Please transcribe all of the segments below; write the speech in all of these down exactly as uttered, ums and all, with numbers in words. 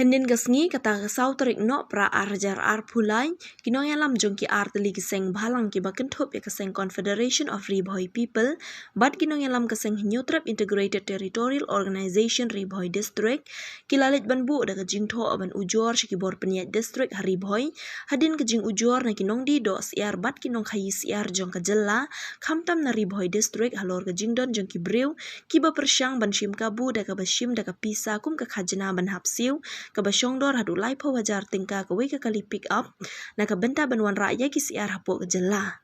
Hynnin ka sngi kata ka saw tarik Nohprah ar hajar arphew lai, ki nongïalam jong ki artylli ki seng bhalang kiba kynthup ïa ka seng Confederation of Ri Bhoi People bad ki nongïalam ka seng Hynñiewtrep Integrated Territorial Organization Ri Bhoi District ki la leit ban buh da ka jingthoh ban ujor sha ki bor pynïaid district ha Ri Bhoi hadien ka jingujor na ki nongdie doh syiar bad ki nongkhaïi syiar jong ka jylla, khamtam na Ri Bhoi District halor ka jingdon jong ki briew kiba pyrshang ban shim kabu da kaba shim da ka pisa kum ka khajna ban hap siew kaba shongdor haduh laiphew hajar tyngka kawei ka kali pick up na ka bynta ban wanrah ïa ki syiar hapoh ka jylla.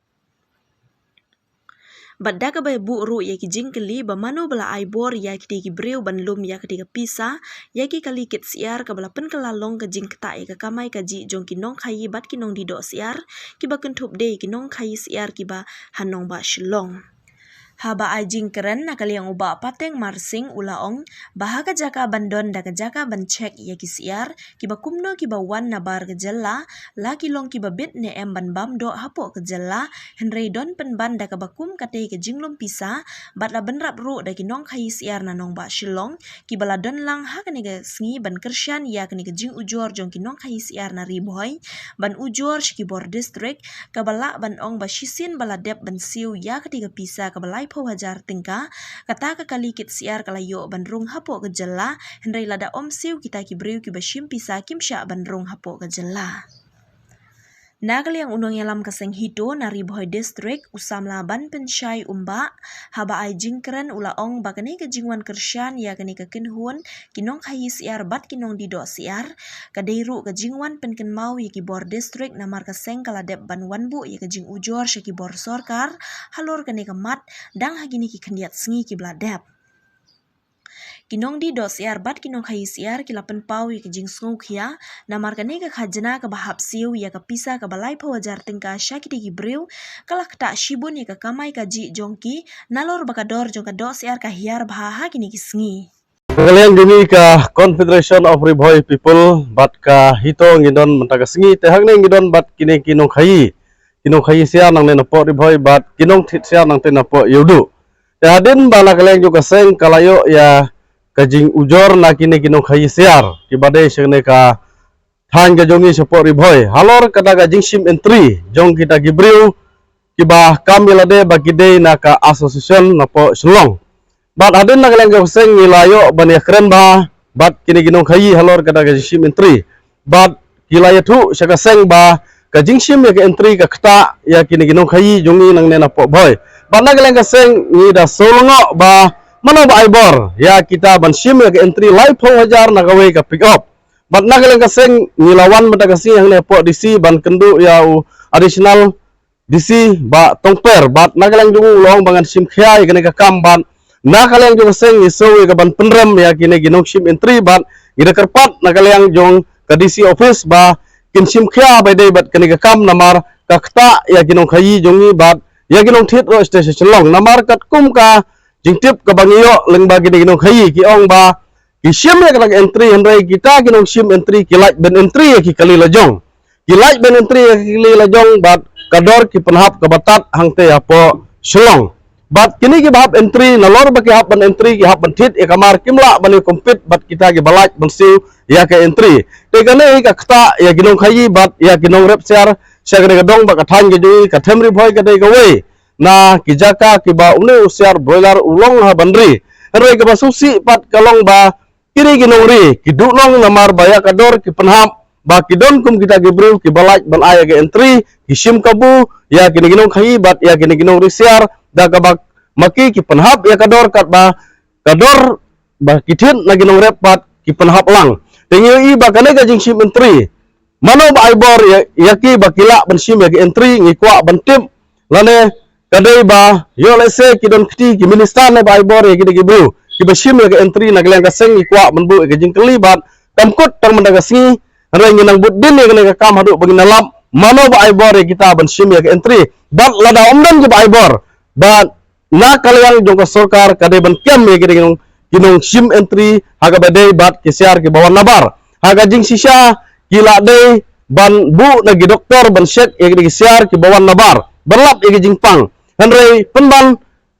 Bad da kaba buh ruh ïa ki jingkylli ba mano ba la ai bor ïa kitei ki briew ban lum ïa kitei ka pisa ïa ki kali kit syiar kaba la pynkylla long ka jingktah ïa ka kamai kajih jong ki nongkhaïi bad ki nongdie doh syiar kiba kynthup de ki nongkhaïi syiar kiba ha nongbah Shillong. Haba ai jingkren na ka liang u Bah Pateng Marsing u la ong ba ha ka jaka ban don da ka jaka ban check ïa ki syiar kiba kumno kiba wan na bar ka jylla, la ki long kiba bit ne em ban bam doh hapoh ka jylla, hynrei don pynban da kaba kum katei ka jinglum pisa bad la bynrap ruh da ki nongkhaïi syiar na nongbah Shillong kiba la don lang ha kane ka sngi ban kyrshan ïa kane ka jingujor jong ki nongkhaïi syiar na Ri Bhoi ban ujor sha ki bor district kaba lah ban ong ba shisien ba la dep ban siew ïa katei ka pisa kaba laiphew hajar tyngka, kata ka kali kit syiar ka la ïoh ban rung hapoh ka jylla, hynrei lada ym siew kita ki briew kiba shim pisa kim shah ban rung hapoh ka jylla. Na ka liang u nongïalam ka seng HITO na Ri Bhoi District u samla Banpynshai Umbah, haba ai jingkren u la ong ba kane ka jingwan kyrshan ïa kane ka kynhun ki nongkhaïi syiar bad ki nongdie doh syiar ka dei ruh ka jingwan pynkynmaw ïa ki bor district namar ka seng ka la dep ban wan buh ïa ka jingujor sha ki bor sorkar halor kane ka mat dang ha kine ki khyndiat sngi kiba la dep. Ki nongdie doh syiar bad ki nongkhaïi syiar ki la pynpaw ïa ka jingsngewkhia namar kane ka khajna kaba hap siew ïa ka pisa kaba laiphew hajar tyngka sha kitei ki briew ka la ktah shibun ïa ka kamai kajih jong ki nalor ba ka dor jong ka doh syiar ka hiar bha ha kine ki sngi. Ka liang jong ngi ka Confederation of Ri Bhoi People bad ka HITO ngi don mynta ka sngi, te hangne ngi don bad kine ki nongkhaïi, ki nongkhaïi syiar nangne napoh Ri Bhoi bad ki nongthied syiar nangtei napoh Ïewduh. Te hadien ba na ka liang jong ka seng ka la ïoh ïa ka jingujor na kine ki nongkhaïi syiar kiba dei sha kane ka thaiñ ka jong ngi shapoh Ri Bhoi halor kata ka jingshim entry jong kita ki briew kiba kam ïa lade ba ki dei na ka association napoh Shillong. Bad hadien na ka liang jong ka seng ngi la ïoh ban ïakren bha bad kine ki nongkhaïi halor kata ka jingshim entry. Bad ki la ïathuh sha ka seng ba ka jingshim ïa ka entry ka ktah ïa kine ki nongkhaïi jong ngi nangne napoh Bhoi. Bad na ka liang ka seng ngi da sngewlyngngoh ba mano ba ai bor ïa kita ban shim ïa ka entry laiphew hajar na kawei ka pick up. Bad na ka liang ka seng ngi la wan mynta ka sngi hangne hapoh D C ban kynduh ïa u additional D C Bah Tongper, bad na ka liang jong u u la ong ba ngan shim khia ïa kane ka kam, bad na ka liang jong ka seng ngi sngew ïa ka ban pynrem ïa kine ki nongshim entry, bad ngi da kyrpad na ka liang jong ka D C office ba kin shim khia ba dei bad kane ka kam namar ka ktah ïa ki nongkhaïi jong ngi bad ïa ki nongthied ruh sha Shillong, namar katkum ka jingtip kaba ngi ïoh lyngba kine ki nongkhaïi ki ong ba ki shim ïa kata ka entry, hynrei kita ki nongshim entry ki lait ban entry ïa ki kali lajong. Ki lait ban entry ïa ki kali lajong bad ka dor ki pynhap kaba tad hangtei hapoh Shillong. Bad kine kiba hap entry nalor ba ki hap ban entry ki hap ban thied ïa ka mar, kim lah ban ïa compete bad kita kiba lait ban siew ïa ka entry. Te kane ka ktah ïa ki nongkhaïi bad ïa ki nongrep syiar sha kane ka dong bad ka thaiñ ka jong ngi, ka them Ri Bhoi ka dei kawei na ki jaka kiba une u syiar broiler u long ha ban ri. Hynrei kaba sngewsih pat ka long ba kine ki nongri ki duh nong namar ba ïa ka dor ki pynhap, ba ki don kum kita ki briew kiba lait ban ai ïa ka entry, ki shim kabu ïa kine ki nongkhaïi bad ïa kine ki nongri syiar, da kaba ma ki ki pynhap ïa ka dor katba ka dor ba ki thied na ki nongrep pat ki pynhap lang. Te ngi ïohi ba kane ka jingshim entry, mano ba ai bor ïa, ïa ki ba ki lah ban shim ïa ka entry, ngi kwah ban tip lane ka dei ba ïoh lehse ki don kti ki minister ne ba ai bor ïa kine ki briew kiba shim ïa ka entry. Na ka liang ka seng ngi kwah ban buh ïa ka jingkylli bad kam kut tang mynta ka sngi, hynrei ngi nang bud dien ïa kane ka kam haduh ba ngin ïalap mano ba ai bor ïa kita ban shim ïa ka entry. Bad lada ym don kiba ai bor, bad na ka liang jong ka sorkar ka dei ban kem ïa ki dei ki nong, ki nongshim entry ha kaba dei bad ki syiar kiba wan nabar. Ha ka jingshisha ki la dei ban buh na ki doktor ban check ïa ki dei ki syiar kiba wan nabar ban lap ïa ki jingpang. Hynrei pynban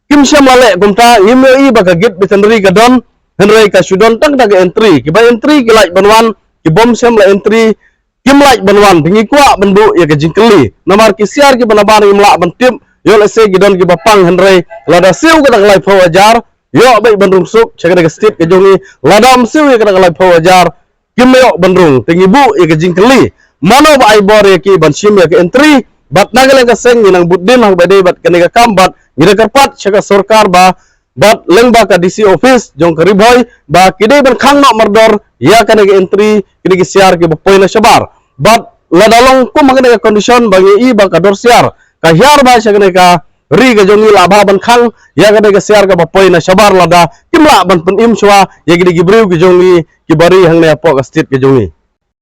kim shym la leh kumta, ngim ïohi ba ka gate veterinary ka don, hynrei ka shu don tang da ka entry. Kiba entry ki lait ban wan, ki bym shym la entry, kim lah ban wan, te ngi kwah ban buh ïa ka jingkylli. Namar ki syiar kiba nabar ngim lah ban tip, ïoh lehse ki don kiba pang, hynrei lada siew kata ka laiphew hajar, ïoh beit ban rung suk sha kata ka state ka jong ngi. Lada ym siew ïa kata ka laiphew hajar, kim ïoh ban rung, te ngi buh ïa ka jingkylli. Mano ba ai bor ïa ki ban shim ïa ka entry, bad na ka liang ka seng ngi nang bud dien haba ïadei bad kane ka kam, bad ngi da kyrpad sha ka sorkar ba, bad lyngba ka D C office jong ka Ri Bhoi, ba ki dei ban khang noh mardor ïa kane ka entry, kine ki syiar kiba poi na shabar. Bad lada long kum ha kane ka condition ba ngi i ba ka dor syiar ka hiar bha sha kane ka ri ka jong ngi, lah bha ban khang ïa kane ka syiar kaba poi na shabar lada kim lah ban pynim shuwa ïa kine ki briew ki jong ngi kiba ri hangne hapoh ka state ka jong ngi.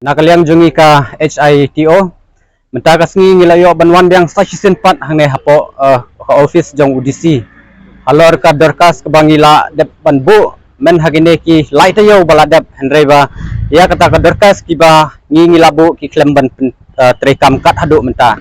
Na ka liang jong ngi ka H I T O, mynta ka sngi ngi la ïoh ban wan biang sa shisien pat hangne hapoh, eh, ka office jong u D C. Halor ka dorkas kaba ngi la dep ban buh, men ha kine ki lai taïew ba la dep, hynrei ba ïa kata ka dorkas kiba ngi, ngi la buh ki khlem ban pyn-, eh, treikam kat haduh mynta.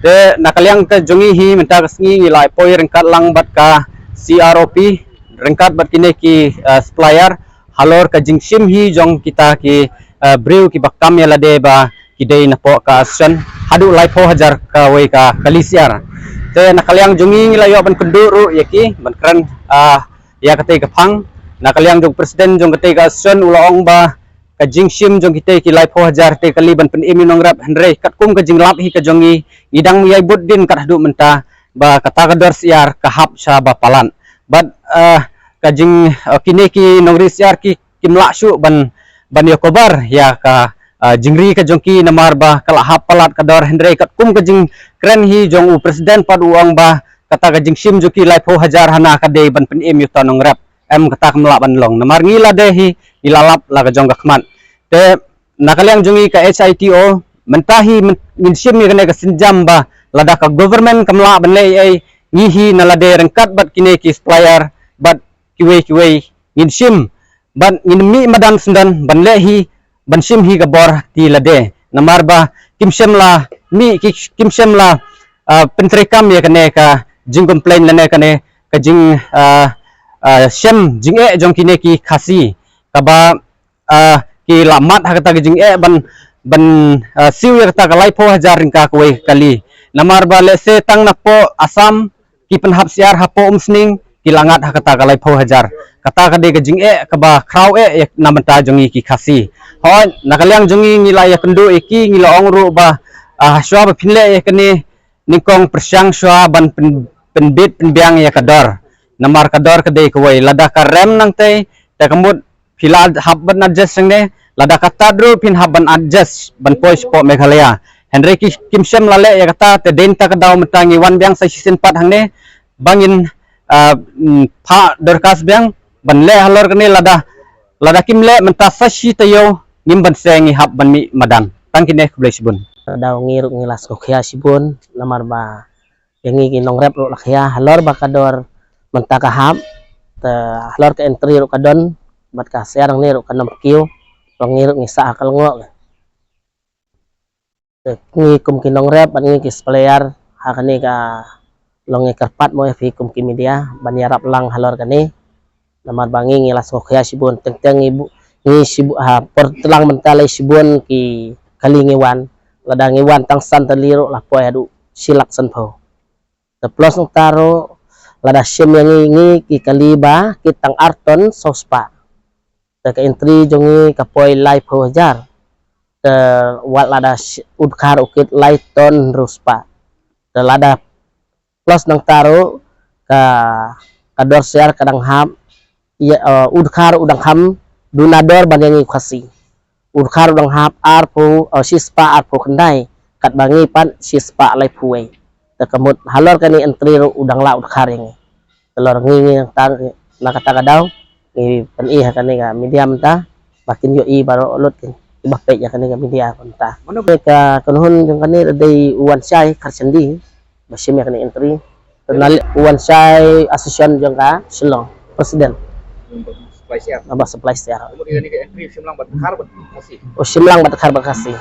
Te na ka liang ka jong ngi hi, mynta ka sngi ngi la poi ryngkat lang bad ka C R O P, ryngkat bad kine ki, eh, supplier, halor ka jingshim hi jong kita ki, eh, briew kiba kam ïa lade ba ki dei napoh ka association, haduh laiphew hajar kawei ka kali syiar. Te na ka liang jong ngi ngi la ïoh ban kynduh ruh ïa ki ban kren, ah, ïa katei ka phang. Na ka liang jong president jong katei ka association u la ong ba ka jingshim jong kitei ki laiphew hajar tei kali ban pynim ïa u nongrep, hynrei katkum ka jinglap hi ka jong ngi, ngi dang ïai bud dien kat haduh mynta ba kata ka dor syiar ka hap sha ba palat. Bad, eh, ka jing, eh, kine ki nongri syiar ki kim lah shuh ban, ban ïa cover ïa ka, ah, jingri ka jong ki, namar ba ka la hap palat ka dor, hynrei katkum ka jingkren hi jong u president pat u ong ba kata ka jingshim jong ki laiphew hajar hana ka dei ban pynim ïa uta u nongrep. Em, kata kam lah ban long. Namar ngi lade hi ngi la lap la ka jong ka khmat. Te na ka liang jong ngi ka H I T O, mynta hi men-, ngin shim ïa kane ka sienjam ba lada ka government kam lah ban leh ei ei, ngi hi na lade ryngkat bad kine ki supplier bad kiwei kiwei ngin shim, bad ngin mih madan syndon ban leh hi, ban shim hi ka bor ki lade. Namar ba kim shym la mih ki, kim shym la, ah, pyntreikam ïa kane ka jingcomplain lane kane ka jing, ah, ah, shem jingeh jong kine ki Khasi kaba, ah, ki la mad ha kata ka jingeh ban, ban, ah, siew ïa kata ka laiphew hajar ryngkat kawei kali. Namar ba lehse tang napoh Assam ki pynhap syiar hapoh Umsning ki la ngat ha kata ka laiphew hajar. Kata ka dei ka jingeh kaba khraw eh ïa na bynta jong ngi ki Khasi. Hooid, na ka liang jong ngi ngi la ïakynduh ïa ki, ngi la ong ruh ba, ah, shuwa ba phin leh ïa kane, nyngkong pyrshang shuwa ban pyn-, pynbit pynbiang ïa ka dor. Namar ka dor ka dei kawei, lada ka rem nangtei, te ka mut phi la hap ban adjust hangne, lada ka tad ruh phin hap ban adjust ban poi shapoh Meghalaya. Hynrei ki kim shym la leh ïa kata, te dei na kata ka daw mynta ngi wan biang sa shisien pat hangne ba ngin, ah, mm, phah dorkas biang ban leh halor kane, lada, lada kim leh mynta sa shi taïew ngim banse ngi hap ban mih madan. Tang kine, khublei shibun. Daw ngi ruh ngi la sngewkhia shibun namar ba ïa ngi ki nongrep ruh la khia halor ba ka dor mynta ka hap, te halor ka entry ruh ka don, bad ka syiar hangne ruh kan ym kiew, ba ngi ruh ngi sah ha ka lyngngoh. Te ngi kum ki nongrep bad ngi ki supplier, ha kane ka long ngi kyrpad mo ïa phi kum ki media ban ïarap lang halor kane. Namar ba ngi ngi la sngewkhia shibun, teng teng ngi bu-, ngi shibun, ha por tlang mynta lei shibun ki kali ngi wan. Lada ngi wan tang san tylli ruh la poi haduh shi lak sanphew. Te plus nangta ruh lada shim ïa ngi, ngi ki kali ba kit tang ar ton saw spah. Te ka entry jong ngi ka poi laiphew hajar. Te wat lada sh-, u dkhar u kit lai ton hynriew spah. Te lada plus nangta ruh ka, ka dor syiar ka dang hap, ïa, eh, u dkhar u dang kham duna dor ban ïa ngi u Khasi. U dkhar u dang hap arphew, eh, shi spah arphew khyndai, katba ngi pat shi spah laiphew wei. Te ka mut halor kane entry ruh u dang lah u dkhar ïa ngi. Te halor ngi ngi tang na kata ka daw ngi pyni ha kane ka media mynta ba kin ïohi baroh lut kin, kiba peit ïa kane ka media mynta. Mano ka kynhun jong kane dei u Wanshai Kharshandi ba shim ïa kane entry. Te na u Wanshai Association jong ka Shillong, president. Supply syiar. Naba supply syiar. Ka mut ïa kane ka entry shim lang bad dkhar bad Khasi. Oh, shim lang bad dkhar bad Khasi.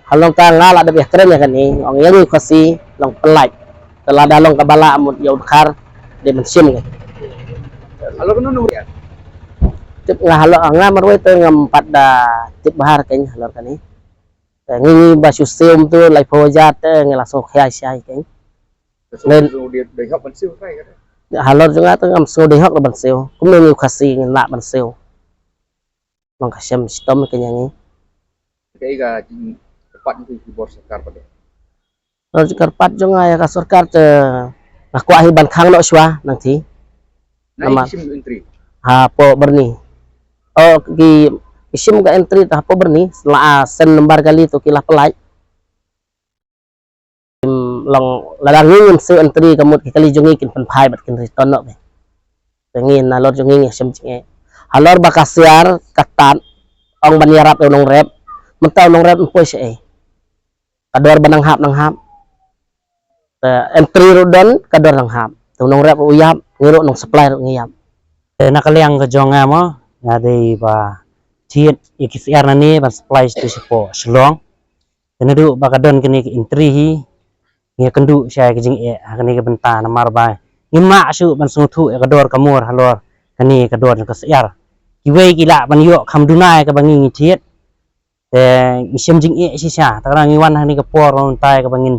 Halor ta nga la dep ïakren ïa kane, ong ïa ngi Khasi long pynlait. Te lada long kaba lah mut ïa u dkhar dei ban shim ka. Halor kano nongri? Tip nga halor nga marwei te ngam pat da tip bha kein halor kane. Te ngi ngi ba shu siew mynta laiphew hajar te ngi la sngewkhia shai kein. Te shu Len- shu dei, dei hok ban siew kai ka te. Halor jong nga te ngam sngewdei hok ban siew. Kumno ngi Khasi ngin lah ban siew. Long ka shem shitom kein ïa ngi. Kaei ka jingkyrpad jong phi ki bor sorkar pat de? Bor jingkyrpad jong nga ïa ka sorkar te nga kwah hi ban khang noh shuwa nangtei. Naei Namar ki shim entry? Hapoh Byrni. Oh, ki, ki shim ka entry te hapoh Byrni, la send number kali to ki la pynlait. Long lada ngi ngim siew entry ka mut ki kali jong ngi kin pynphai bad kin return noh be. Te ngi nalor jong ngi ngi shem jingeh. Halor ba ka siar ka tad ong ban ïarap ïa u nongrep. Mynta u nongrep um poi shaei. Ka dor ba nang hap nang hap. Te entry ruh don ka dor nang hap. Te u nongrep ruh u ïap, ngi ruh nong supply ruh ngi ïap. Te na ka liang ka jong nga mo, nga dei ba thied ïa ki siar nane ban supply sha tu shapoh Shillong. Te naduh ba ka don kane ka entry hi, ngi ïakynduh shai ka jingeh ha kane ka bynta namar ba ngim lah shuh ban sngewthuh ïa ka dor ka mur halor kane ka dor jong ka siar. Kiwei ki lah ban ïoh kham duna ïa kaba ngi ngi thied. Te ngi shem jingeh shisha, te ka dang ngi wan ha kane ka por ba mynta ïa kaba ngin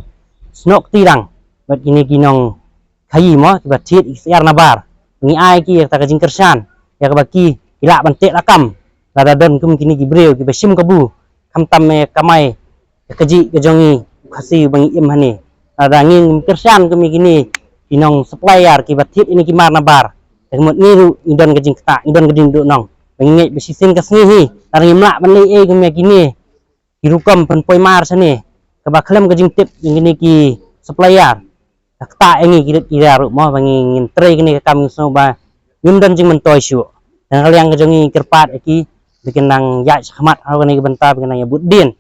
snoh kti lang bad kine ki nongkhaïi mo kiba thied ïa ki siar nabar. Ngi ai ki ïa kata ka jingkyrshan ïa kaba ki ki lah ban teh lakam. Lada don kum kine ki briew kiba shim kabu, khamtam ïa kamai ïa ka jingim ka jong ngi Khasi ba ngi im hangne. Lada ngi ngim kyrshan kum ïa kine ki nong supplier kiba thied ïa kine ki mar nabar, te ka mut ngi ruh ngi don ka jingktah, ngi don ka jingduhnong. Ba ngi ngeit ba shisien ka sngi hi lada ngim lah ban leh ei kum ïa kine ki rukom pynpoi mar shane kaba khlem ka jingtip jong kine ki supplier, ka ktah ïa ngi ki rit ki rar ruh mo ba ngi ngin trei kane ka kam ngi sngew ba ngim don jingmyntoi shuh. Te na ka liang ka jong ngi kyrpad ïa ki ba kin nang ïaid shakhmat ha kane ka bynta, ba kin nang ïa bud dien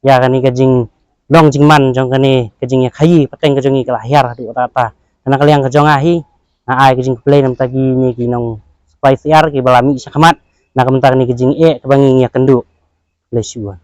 ïa kane ka jinglong jingman jong kane ka jingïakhaïi pateng ka jong ngi ka la hiar haduh katta katta. Te na ka liang ka jong nga hi nga ai ka jingkhublei na ka bynta kine ki nong supply siar kiba la mih shakhmat na ka bynta kane ka jingeh kaba ngi ïakynduh. Khublei shibun.